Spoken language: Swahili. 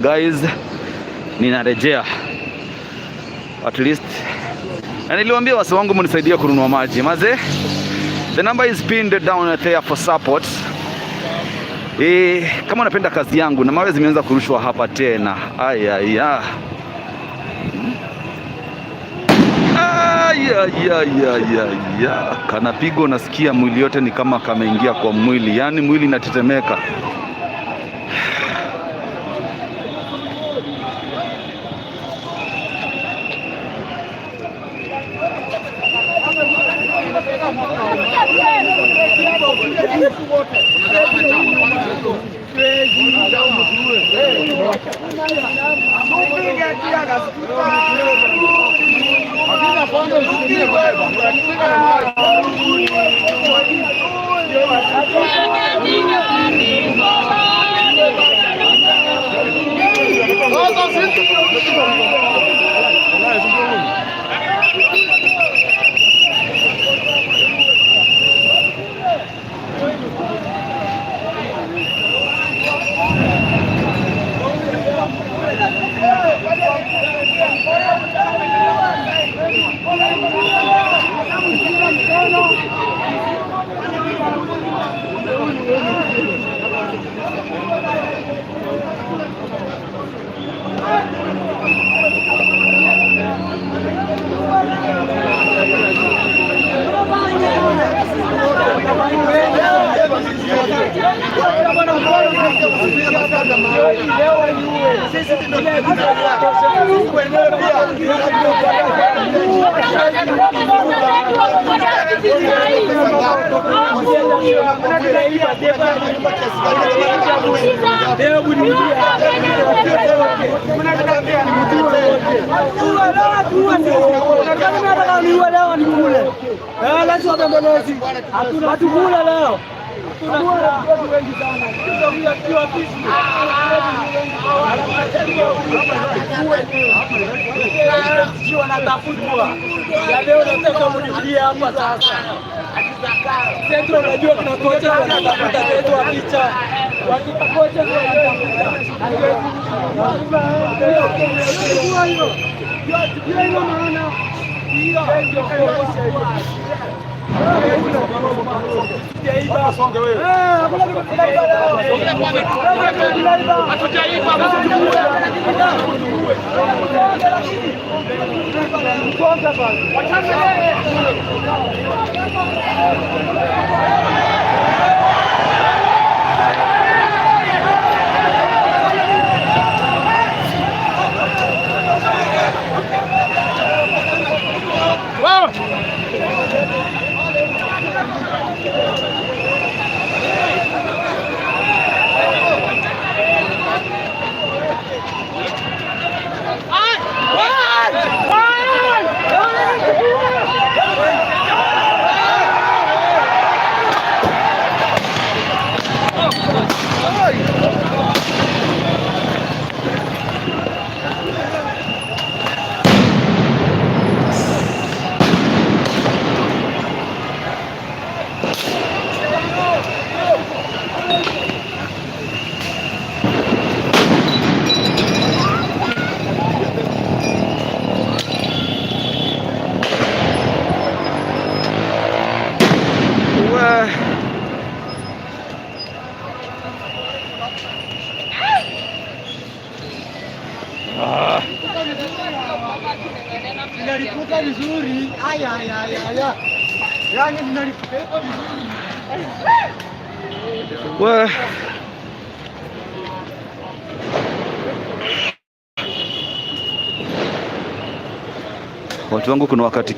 Guys, ninarejea at least, na niliwaambia wasee wangu mnisaidie kununua maji maze. The number is pinned down there for support. Kama unapenda kazi yangu, na mawe zimeanza kurushwa hapa tena. Aya, aya, kanapigwa, nasikia mwili yote ni kama kameingia kwa mwili, yaani mwili inatetemeka. Hatukula leo. Wanatafutwa leo, nataka mnilie hapa sasa. Centro, unajua kuna kocha wanatafuta Centro wa picha, kocha We. Ah. Ninalipuka vizuri. Aya, aya, aya. Yaani ninalipuka vizuri. We. Watu wangu, kuna wakati